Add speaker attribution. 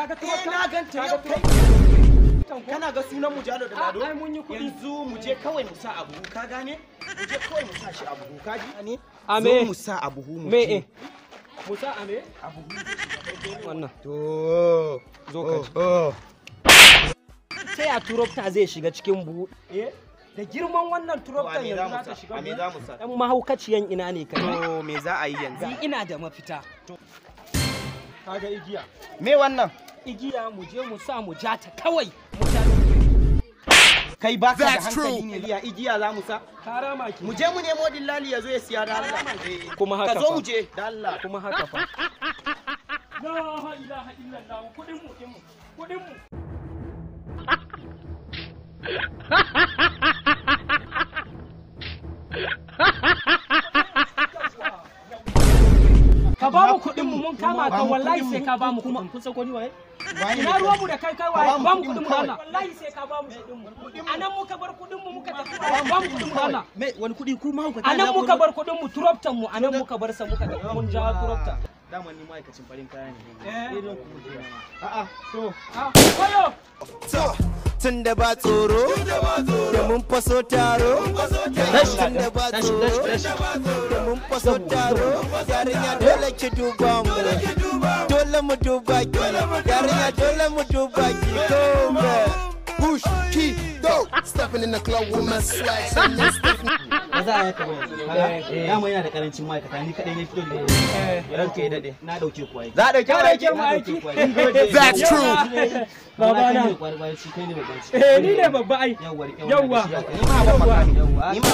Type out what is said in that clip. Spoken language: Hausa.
Speaker 1: Kaga
Speaker 2: Eh, na ganta yau kai. Kana ga sunan mu Jalo da Lado?
Speaker 1: Ai mun yi kuɗi.
Speaker 2: Yanzu mu je kawai mu sa a buhu, ka gane? Mu je kawai mu sa shi a buhu, ka ji ne?
Speaker 1: A me?
Speaker 2: Zo mu sa a buhu mu.
Speaker 1: Me
Speaker 2: je.
Speaker 1: eh? Mu sa a me?
Speaker 2: A buhu.
Speaker 1: Wannan.
Speaker 2: To.
Speaker 1: Zo ka ji.
Speaker 2: Oh.
Speaker 1: Sai a turokta zai shiga cikin buhu. Eh? Da girman wannan turoktan
Speaker 2: To, a me za
Speaker 1: yanzu
Speaker 2: mu
Speaker 1: za ta
Speaker 2: sa?
Speaker 1: shiga
Speaker 2: A me
Speaker 1: buhu.
Speaker 2: za mu sa?
Speaker 1: Dan mahaukaciyan ina ne kai?
Speaker 2: To me za a yi yanzu?
Speaker 1: Ni ina da mafita. Kaga igiya.
Speaker 2: Me wannan?
Speaker 1: Igiya mu je mu sa mu ja ta kawai. Mu ja.
Speaker 2: Kai baka da
Speaker 3: That's
Speaker 2: hankali
Speaker 3: true.
Speaker 2: ne liya, igiya za mu sa.
Speaker 1: Karama ki.
Speaker 2: Mu je mu nemo dillali ya zo ya siya da Allah.
Speaker 1: Kuma haka
Speaker 2: Ka zo
Speaker 1: fa.
Speaker 2: mu je da Allah.
Speaker 1: Kuma haka fa. La ilaha illallah, kudin mu din mu. Kudin mu. Ka ba mu kuɗin mu, mun kama ka, wallahi sai ka ba mu kuɗin.
Speaker 4: Kun san ko ni waye?
Speaker 1: Ina ruwan mu da kai, kai waye?
Speaker 2: Ka
Speaker 1: Ba mu
Speaker 2: kuɗin
Speaker 1: kuɗin mu
Speaker 2: kawai.
Speaker 1: Allah. Wallahi sai ka ba mu kuɗin mu. Anan muka bar kuɗin mu muka tafi. Ba mu kuɗin mu Allah.
Speaker 4: Me wani kuɗi ku mahaukata?
Speaker 1: Anan muka bar kuɗin mu, turoptan mu anan muka bar sa muka tafi, mun ja turopta.
Speaker 4: Dama ni ma'aikacin farin kaya ne.
Speaker 1: Eh.
Speaker 4: Irin ku je ma.
Speaker 2: A'a, to.
Speaker 1: Ah, koyo.
Speaker 5: Tun da ba tsoro, da mun faso taro. Tun da ba tsoro, da mun faso taro. Yarinya dole ki duba mu, dole mu duba ki. Yarinya dole mu duba ki. Gome.
Speaker 3: Push, key, go. Stepping in the club with my swag. Sending stiff
Speaker 4: Ba za a yaka ba yanzu. Kaga dama yana da karancin ma'aikata, ni kadai ne fito da
Speaker 2: Ranka ya dade.
Speaker 4: Na dauke ku aiki.
Speaker 2: Za a dauke
Speaker 1: Ka
Speaker 2: mu
Speaker 1: dauke
Speaker 2: aiki?
Speaker 1: mu aiki.
Speaker 3: That's true.
Speaker 1: Babana.
Speaker 4: Kai ne kwari kai ne babban ciki.
Speaker 1: Eh, ni ne babba ai.
Speaker 4: Yawwa, riƙe wannan
Speaker 1: Yawwa.
Speaker 4: da shi haka.
Speaker 2: Ni ma ban makami.
Speaker 4: Yawwa.
Speaker 2: Ni ma.